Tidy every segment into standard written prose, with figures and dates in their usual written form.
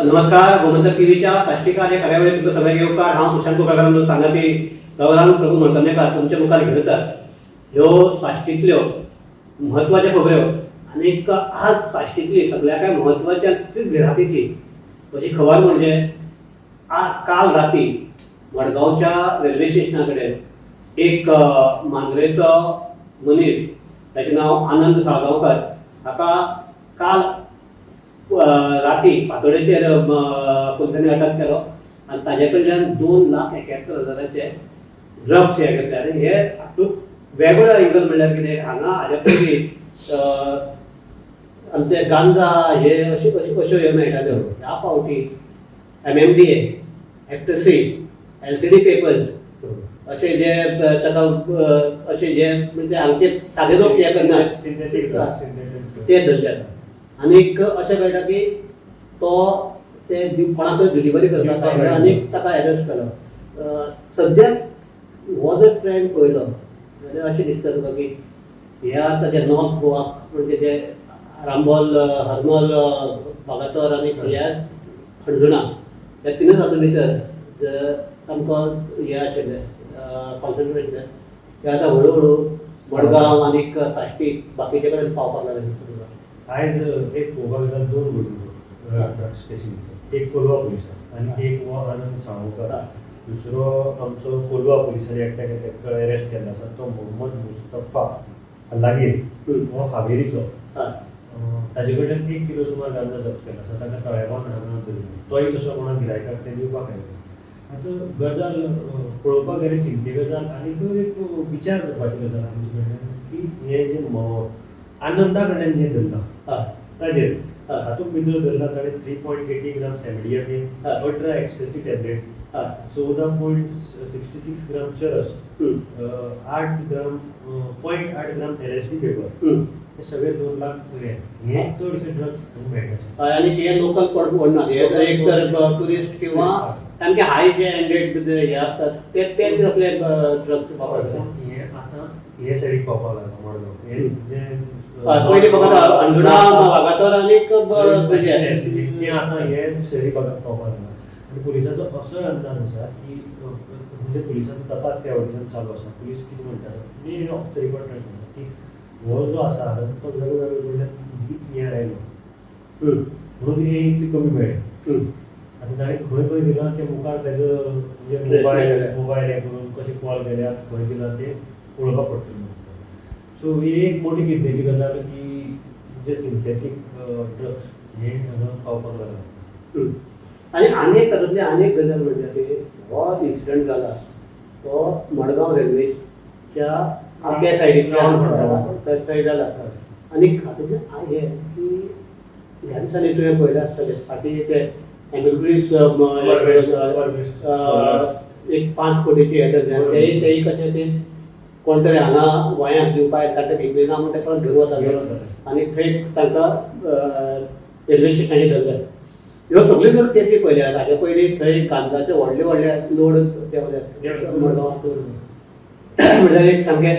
नमस्कार, गोमंतक टीव्हीच्या साश्टीकार या कार्यावळीत तुमकां सगळ्यांक येवकार. हांव सुशांत कुंकळकार, सांगाती गौरांग प्रभू मणकर्णेकार तुमच्या मुखार घेवन येतात ह्यो साश्टींतल्यो म्हत्वाच्यो खबऱ्यो. आनीक आज साश्टींतली सगळ्या म्हत्वाच्या तितलीच भिरांतेची अशी खबर म्हणजे काल राती मडगांवच्या रेल्वे स्टेशना कडेन एक मांद्रेचो मनीस, ताचें नांव आनंद साळगांवकर, हाका काल राती फांतोडेचेर पुलिसांनी अटक केलो आनी ताजे कडल्यान 2,71,000चे ड्रग्स हे घेतले. आनी हे हातूंत वेगळो एंगल म्हणल्यार कितें, हांगा हाज्या पयलीं आमचे गांजा हे अश्यो अश्यो अश्यो ह्यो मेळटाल्यो. ह्या फावटी एमएमडीए, एक्स्टसी, एलसीडी पेपर्स अशे जे ताका अशे जे म्हणजे आमचे सादे लोक हे करनात सिंथेटीक ड्रग्स, सिंथेटीक. ते धरले. आनीक अशें कळटा की तो ते कोणाकय डिलिव्हरी करपाक आयलो आनी ताका अरेस्ट केलो. सद्याक हो जर ट्रेंड पळयलो जाल्यार अशें दिसता तुका की हे आतां जे नॉर्थ गोवाक, म्हणजे जे आरांबोल, हरमल, वागातोर आनी ह्या हणजुणा, ह्या तिनूच हातूंत भितर जे सामको हे आशिल्लें, कॉन्सन्ट्रेट आशिल्लें, ते आतां हळू हळू मडगांव आनीक साश्टी बाकीचे कडेन पावपाक लागले दिसता तुका? आयज एक पळोवपाक गेल्यार दोन घडणुको ड्रग्स केसी भितर. एक कोलवा पुलिसान आनी एक हो आनंद साळगांवकर. दुसरो आमचो कोलवा पुलिसांनी एकट्याक अरेस्ट केल्लो आसा, तो मोहम्मद मुस्तफा लागीर, हो हावेरीचो. ताजे कडल्यान 1 किलो सुमार गांजा जप्त केला आसा. ताका तळेगांव हांगा धरिल्लो. तोय तसो कोणा गिरायकाक ते दिवपाक आयिल्लो. आतां गजाल पळोवपाक गेल्यार चिंते गजाल आनीक एक विचार करपाची गजाल आमचे कडल्यान की हे जे आनंदा कडल्यान जें धरलां ताजेर हातूंत भितर धरला ताणें 3.80 grams MDMA, 18 ecstasy tablet, 14.66 gram चरस, 8 ग्राम 0.8 ग्राम एलएसडी पेपर. हे सगळे 2 लाख हे हे चडशे ड्रग्स हांगा मेळटा. हय, आनी हे लोकल कोण व्हरनात हे, तर एक तर टुरिस्ट किंवा सामके हाय जे एंडेड हे असतात ते ते असले ड्रग्स वापरतात. पूण हे आतां हे सायडीक पावपाक लागला मडगांव हे जे पयलीं फकत अंजुणा, वागातोर आनीक ते आतां हे शहरी भागात पावपाक लागला. आनी पुलिसाचो असोय अंदाज आसा की म्हणजे पुलिसाचो तपास त्या वटेच्यान चालू आसा. पुलीस कितें म्हणटा, मी ऑफ the record म्हणटा की हो जो आसा आनंद, तो वेगळे वेगळे कडल्यान दीत हें आयलो म्हणून हे इतली कमी मेळ्ळें. आतां ताणें खंय खंय दिलां तें मुखार तेजो म्हणजे Trace mobile मेळटलें. मोबायल हें करून कशें कॉल केल्यात, खंय दिलां तें पळोवपाक पडटलें. सो ही एक मोठी चिंतेची गजाल की जे सिंथेटीक ड्रग्स हे हांगा पावपाक लागला. आनी आनी एक तातूंतली आनी एक गजाल म्हणल्यार की हो इन्सिडंट जाला तो मडगांव रेल्वेच्या आमच्या सायडीक थंय जाला. आनी हातूंतलें हें की ह्या दिसांनी तुवें पळयलें आसतलें, फाटीं ते एम्बुग्रीस एक 5 कोटीची हें धरलें. तेय तेय कशें ते कोण तरी हांगा गोंयांत दिवपाक येता, तांकां घेतली ना म्हूण ते परत घेवन वताले आनी थंय तांकां रेल्वे स्टेशनाचेर धरले. ह्यो सगल्यो जर केसी पळयल्यार, हाजे पयलीं थंय गांजाचे व्हडले व्हडले लोड देंवले मडगांवांत, म्हणल्यार एक सामके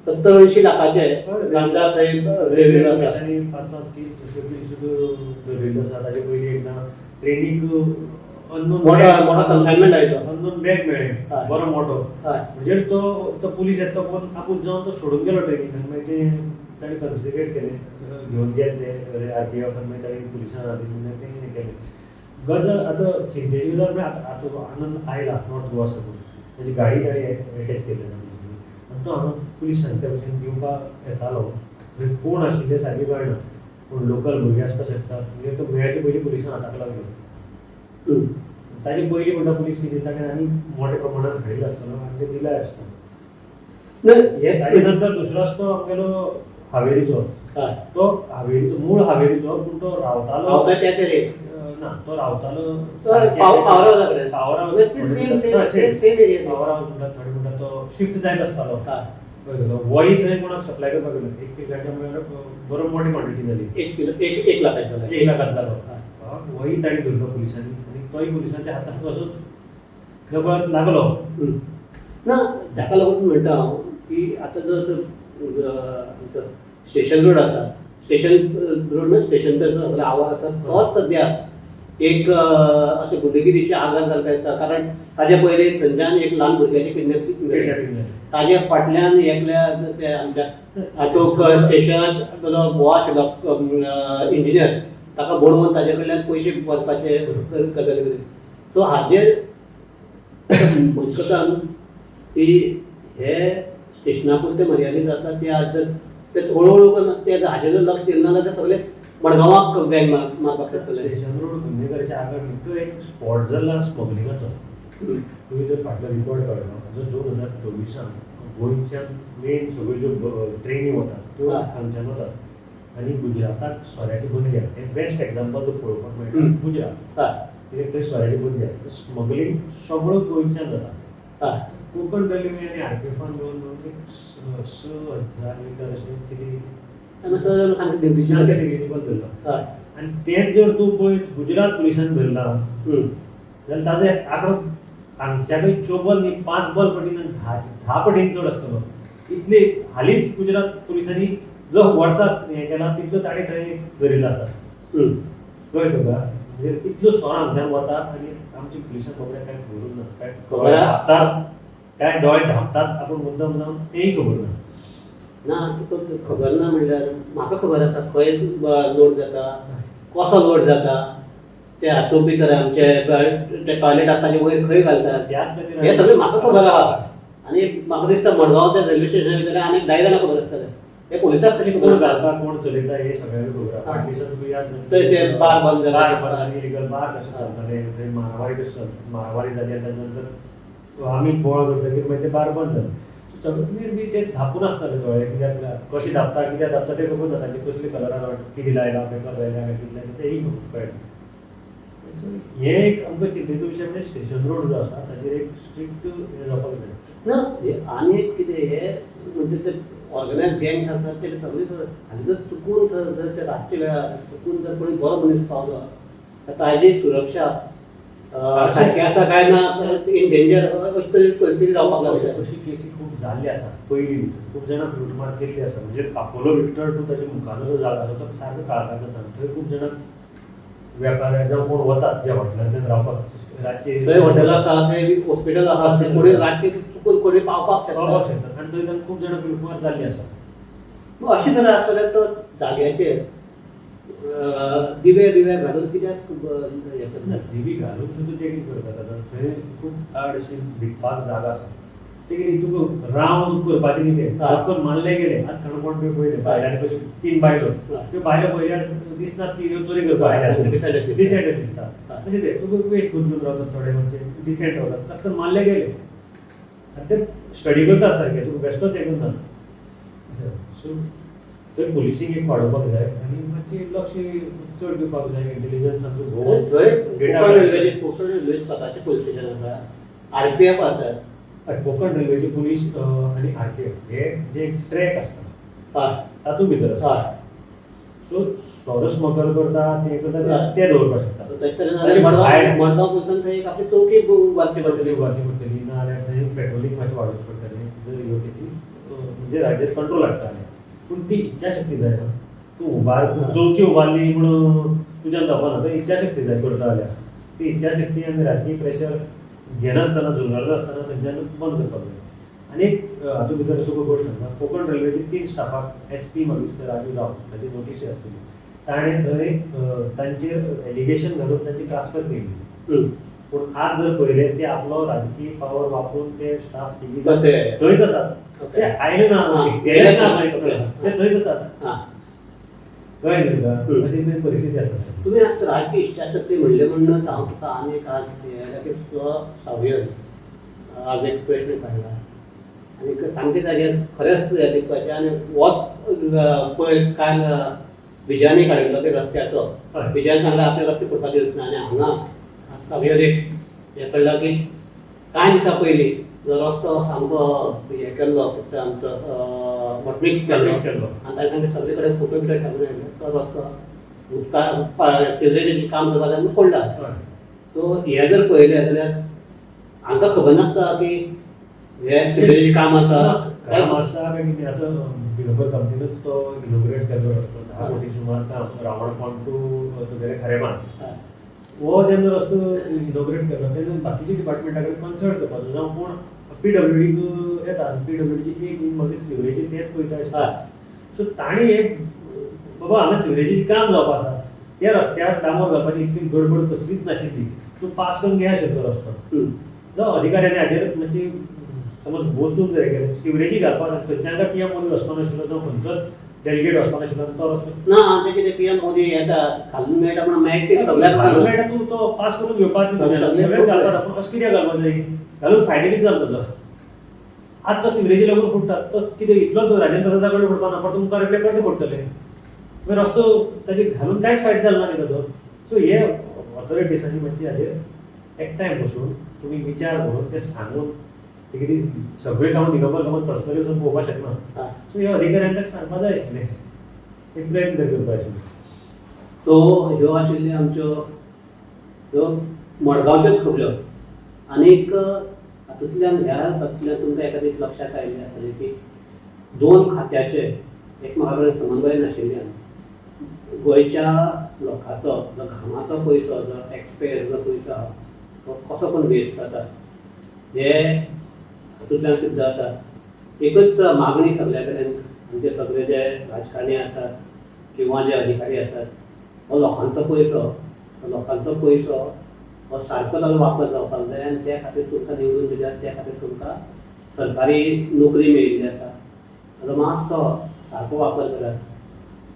70-80 लाखाचे गांजा थंय रेल्वे आसा. पुलिसांनी 5-5 कील, 6 कील सुद्दां धरिल्लो आसा. ताजे पयलीं एकदां ट्रेनीक अननोन मोठो मोठो कन्सायनमेंट आयलो. अननोन बॅग मेळ्ळें बरो मोठो. म्हणजे तो तो पुलीस येता तो पळोवन आपूण जावन तो सोडून गेलो ट्रेनीक आनी मागीर ते ताणें कन्फिस्केट केलें, घेवन गेले ते आरपीएफ आनी मागीर ताणें पुलिसांक हाडून तें हें केलें. गजाल आतां चिंतेची गजाल म्हळ्यार आतां आतां आनंद आयला नॉर्थ गोवा साकून, ताजी गाडी ताणें एटॅच केल्ली आसा आनी तो हांगा पुलीस सांगता भशेन दिवपाक येतालो. थंय कोण आशिल्ले सारकें कळना, पूण लोकल भुरगे आसपाक शकतात. म्हणजे तो मेळचे पयलीं पुलिसां हाताक लागलो. ताजे पयलीं म्हणटा पुलीस कितें ताणें आनी मोठ्या प्रमाणात हाडिल्लो आसतलो आनी ते दिलाय आसतलो. ना हे ताजे नंतर दुसरो आसा तो आमगेलो हावेरीचो. तो हावेरीचो, मूळ हावेरीचो, पूण तो रावतालो रावता त्याच एरियेत. ना, तो रावतालो पावर हावसा कडेन. Power house. Same same same same area. Power house म्हणटात थोडे, म्हणटात तो शिफ्ट जायत आसतालो. होय थंय कोणाक सप्लाय करपाक गेलो एक किल गांजा, म्हळ्यार बरो मोठी क्वॉन्टिटी जाली. 1 किलो, एक एक लाखाचे जालें. 1 लाखात जालो. होय ताणी धरलो पुलिसांनी आनी तोय पुलिसांच्या हाताक असोच नकळत लागलो. ना, ताका लागून म्हणटा हांव की आतां जर आमचो स्टेशन रोड आसा, स्टेशन रोड न्हय, स्टेशन तर सगळो आवार आसा, तोच सद्या एक अशें गुंडगिरीची आघात जाल्लो दिसता, कारण ताजे पयलीं थंयच्यान एक ल्हान भुरग्याची किडनॅपिंग जालें, ताजे फाटल्यान एकल्या ते आमच्या हातूंत स्टेशनार जो घोव आशिल्लो इंजिनियर ताका बडोवन ताजे कडल्यान पयशे वचपाचे गजाली कितें. सो हाजेर मजगतान की हे स्टेशना पुरते मर्यादीत आसा ते आज जर ते हळू हळू ते हाजेर जर लक्ष दिलें ना जाल्यार सगळे मडगांवाक बॅग मारपाक शकतले. स्टेशन रोड गुन्हेगाराच्या आगळ तो एक स्पॉट जाला स्मगलिंगाचो. तुवें जर फाटलो रिकॉर्ड काडलो जर 2024 गोंयच्यान मेन सगळ्यो ज्यो ट्रेनी वतात त्यो हांगच्यान वतात आनी गुजराताक सोऱ्याची बंदी आहा. हें बेस्ट एग्जाम्पल तुका पळोवपाक मेळटा गुजरात, कित्याक थंय सोऱ्याची बंदी आहा. स्मगलिंग सगळो गोंयच्यान जाता. कोंकण रेल्वे आनी आरपीएफान मेळून मेळून एक 6000 लिटर अशें कितें सामकें डिविजिबल धरला. आनी तेंच जर तूं पळयत गुजरात पुलिसान धरला जाल्यार ताजो आंकडो हांगच्याकय चोबल न्ही 5 बल पटीन आनी 10 पटीन चड आसतलो. इतले हालींच गुजरात पुलिसांनी जो वर्साक हें केला तितलो ताणें थंय धरिल्लो आसा. कळ्ळें तुका? म्हणजे इतलो सोरो हांगच्यान वता आनी आमची पुलिसांक खबर काय खबरूच ना, काय खबर आहा? धांपतात, काय दोळे धांपतात आपूण मुद्दम जावन तेंय खबर ना. ना तुका खबर ना म्हणल्यार म्हाका खबर आसा खंय लोड जाता, कसो लोड जाता, ते हातूंत भितर आमचे ते टॉयलेट आसा ताजे वयर खंय घालतात, त्याच खातीर हें सगळें म्हाका खबर आहा. आनी म्हाका दिसता मडगांव त्या रेल्वे स्टेशना भितर आनी 10 जाणां खबर आसतलें, हे पुलिसाक कशें कोण खबर आसा? घालता कोण चलयता हें सगळ्यांक खबर आहा. फाटल्या दिसा तुका याद जातली. ते बार बंद जाले. बार बंद आनी इलिगल बार कशें चलताले, थंय मारामारी कशें चलता, मारामारी जाली आनी ताच्या नंतर आमी बोवाळ करतकीर मागीर ते बार बंद जाले. सगळे बी ते धापून आसताले दोळे, कित्याक कशें धापता कित्याक धापता तें खबर ना, तांचे कसले कलरान कितें लायला, पेपर लायला काय कितें लायला तेंय कळना. हें एक आमकां चिंतेचो विशय म्हणजे स्टेशन रोड जो आसा ताचेर एक स्ट्रिक्ट हें जावपाक जाय. ना आनी एक कितें हे म्हणजे ते ऑर्गनायज गँग्स आसात ते सगळे आनी जर चुकून जर ते रातच्या वेळार चुकून जर कोणी बरो मनीस पावलो तर ताजी सुरक्षा सारकी आसा काय ना, इन डेंजर अशी तरी परिस्थिती जावपाक लागल्या. अशी केसी खूब जाल्ली आसा पयलीं भितर खूब जाणांक लुटमार केल्ली आसा. म्हणजे आपोलो विक्टर टू ताच्या मुखार जो जागा आसा तो सारको काळखांत जाता, थंय खूब जाणां वेपारी जावं कोण वतात ज्या हॉटेलांतल्यान रावपाक रातचे, थंय हॉटेल आसा, थंय हॉस्पिटल आसा, थंय कोणी रातचे चुकून कोणी पावपाक शकता, पावपाक शकतात आनी थंय तांकां खूब जाणां लुटमार जाल्ली आसा. मग अशें जर आसत जाल्यार तो जाग्याचेर दिवे बिवे घालून कित्याक हें करतात? दिवी घालून सुद्दां ते कितें करतात आतां थंय खूब आड अशी न्हिदपाक जागा आसा, ते कितें तुका रावंड करपाचें न्ही, तें चक्कर मारले गेले. आज काणकोण तुवें पळयलें बायलांनी कश्यो 3 बायलो, त्यो बायलो पळयल्यार दिसनात की ह्यो चोरी करपाक आयल्या, डिसेंट दिसता. म्हणजे ते तुका वेश बदलून रावतात, थोडे मातशे डिसेंट रावतात, चक्कर मारले गेले आनी ते स्टडी करतात सारके, तुका बेश्टोच हें करनात. सो थंय पुलिसींग एक वाडोवपाक जाय आनी मातशी लक्ष चड दिवपाक जाय. इंटेलिजन्स आमचो भोव थंय कोंकण रेल्वेचे, कोंकण रेल्वे स्वताचे पुलीस स्टेशन आसा, आरपीएफ आसा. कोंकण रेल्वेचे पुलीस आनी आरपीएफ हे जे ट्रॅक आसता तातूंत भितर आसता. सो सोरो स्मगल करता ते करता ते दवरपाक शकता. मडगांव पुलिसान थंय एक आपली चौकी उबारची पडटली, उबारची पडटली, ना जाल्यार थंय पेट्रोलिंग मातशें वाडोवचें पडटलें जर ह्यो केसी म्हणजे राज्यात कंट्रोल हाडटा. पूण ती इच्छाशक्ती जाय ना, तूं उबार चौकी उबारली म्हणून तुज्यान जावपा ना, थंय इच्छाशक्ती जाय करता जाल्यार. ती इच्छाशक्ती आनी राजकीय प्रेशर घेनासतना झुंगारनासतना थंयच्यान बंद करपाक जाय. आनी एक हातूंत भितर तुका गोश्ट सांगता, कोंकण रेल्वेचे 3 स्टाफाक एस पी म्हाका दिसता राजू राव ताची नोटीस आसतली, ताणें थंय तांचेर एलिगेशन घालून तांची ट्रान्सफर केली. पूण आज जर पळयलें ते आपलो राजकीय पावर वापरून ते स्टाफ तिगी थंयच आसात, ते आयले ना गेले ना, ते थंयच आसात. कळ्ळें न्ही तुका? अशी थंय परिस्थिती आसा. तुमी आतां राजकीय इच्छाशक्ती म्हणलें म्हणून हांव तुका आनी एक आज हें की सावयर आज एक प्रश्न काडला आनी सामकें ताजेर खरेंच हें दिवपाचें. आनी होच पयर काल विजयानी काडिल्लो की रस्त्याचो, विजयान सांगलें आपले रस्ते फुटपाक दिवच ना. आनी हांगा सावयर एक हें कळ्ळां की कांय दिसां पयलीं जो रस्तो सामको हें केल्लो आमचो हॉटमिक्स केल्लो आनी ताणें सामकें सगळे कडेन फोटो बिटो छापून आयले, तो रस्तो उदका सिवरेजीचें काम करपाक जाय म्हणून फोडला. सो हें जर पळयलें जाल्यार हांकां खबर नासता की हें सिवरेजीचें काम आसा, काम आसा काय कितें. आतां दिगंबर कामतीनूच तो इनोग्रेट केल्लो रस्तो, 10 कोटी सुमार काम रावणफोंड टू तुगेलें खरेमान. हो जेन्ना रस्तो इनॉग्रेट केलो तेन्ना बाकीच्या डिपार्टमेंटा कडेन कन्सल्ट करपाचो, जावं कोण पीडब्ल्यूडीक येता, पीडब्ल्यूडीची एक विंग मागीर सिवरेजी तेच पळयता आसता. सो तांणी एक बाबा हांगा सिवरेजीचें काम जावपा आसा, त्या रस्त्यार डांबर घालपाची इतकी गडबड कसलीच नाशिल्ली, तूं पास करून घे आशिल्लो तो रस्तो. जावं अधिकाऱ्यांनी हाजेर मातशी समज बसून जर केलें सिवरेजी घालपाक आसा, थंयच्यान काय पीएम मोदी वचपा नाशिल्लो, जावं खंयचोच डेलिगेट वचपा नाशिल्लो तो रस्तो. ना तें कितें पीएम मोदी येता घालून मेळटा म्हण मागीर ते सगळ्याक घालून मेळटा, तूं तो पास करून घेवपाक सगळ्याक घालपाक, पूण अशें कित्याक घालपाक जाय, घालून फायदो कितें जालो ताजो? आतां तो सिवरेजी लागून फुट्टा तो कितें इतलोच राजेंद्र प्रसादा कडेन फुटपा ना, परत मुखार इतले परते फुट्टले, मागीर रस्तो ताजे घालून कांयच फायदो जालो ना न्ही ताजो. सो हे ऑथॉरिटीजांनी मातशी हाजेर एकठांय बसून तुमी विचार करून ते सांगून ते कितें सगळीं कामां दिगंबर कामत पर्सनली वचून पळोवपाक शकना. सो ह्या अधिकाऱ्यांक ताका सांगपा जाय आशिल्लें, एक प्रयत्न तरी करपा आशिल्ले. सो ह्यो आशिल्ल्यो आमच्यो ह्यो मडगांवच्योच खबऱ्यो. आनीक हातूंतल्यान ह्या तातूंतल्यान तुमकां एखादें लक्षांत आयिल्लें आसतलें की दोन खात्याचे एकमेका कडेन समन्वय नाशिल्ल्यान गोंयच्या लोकांचो जो घामाचो पयसो, जो टॅक्स पेयरचो पयसो आहा तो कसो करून वेस्ट जाता हें हातूंतल्यान सिद्ध जाता. एकच मागणी सगल्या कडेन, आमचे सगळे जे राजकारणी आसात किंवा जे अधिकारी आसात, हो लोकांचो पयसो, हो लोकांचो पयसो हो सारको ताजो वापर जावपाक जाय आनी त्या खातीर तुमकां निवडून दिल्यात, त्या खातीर तुमकां सरकारी नोकरी मेळिल्ली आसा, ताजो मातसो सारको वापर करात.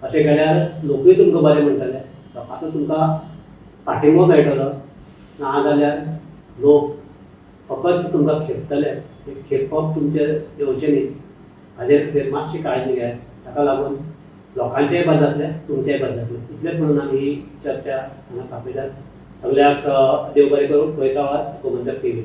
अशें केल्यार लोकूय तुमकां बरें म्हणटले, लोकांचो तुमकां पाठिंबो मेळटलो. ना जाल्यार लोक फकत तुमकां खेपतले, ते खेपप तुमचेर येवचें न्ही हाजेर खातीर मातशी काळजी घेयात. ताका लागून लोकांचेय बरें जातलें, तुमचेंय बरें जातलें. इतलेंच म्हणून आमी ही चर्चा हांगा थांबयतात. सगळ्याक देव बरें करूं. पळयत रावात गोमंतक टीव्ही.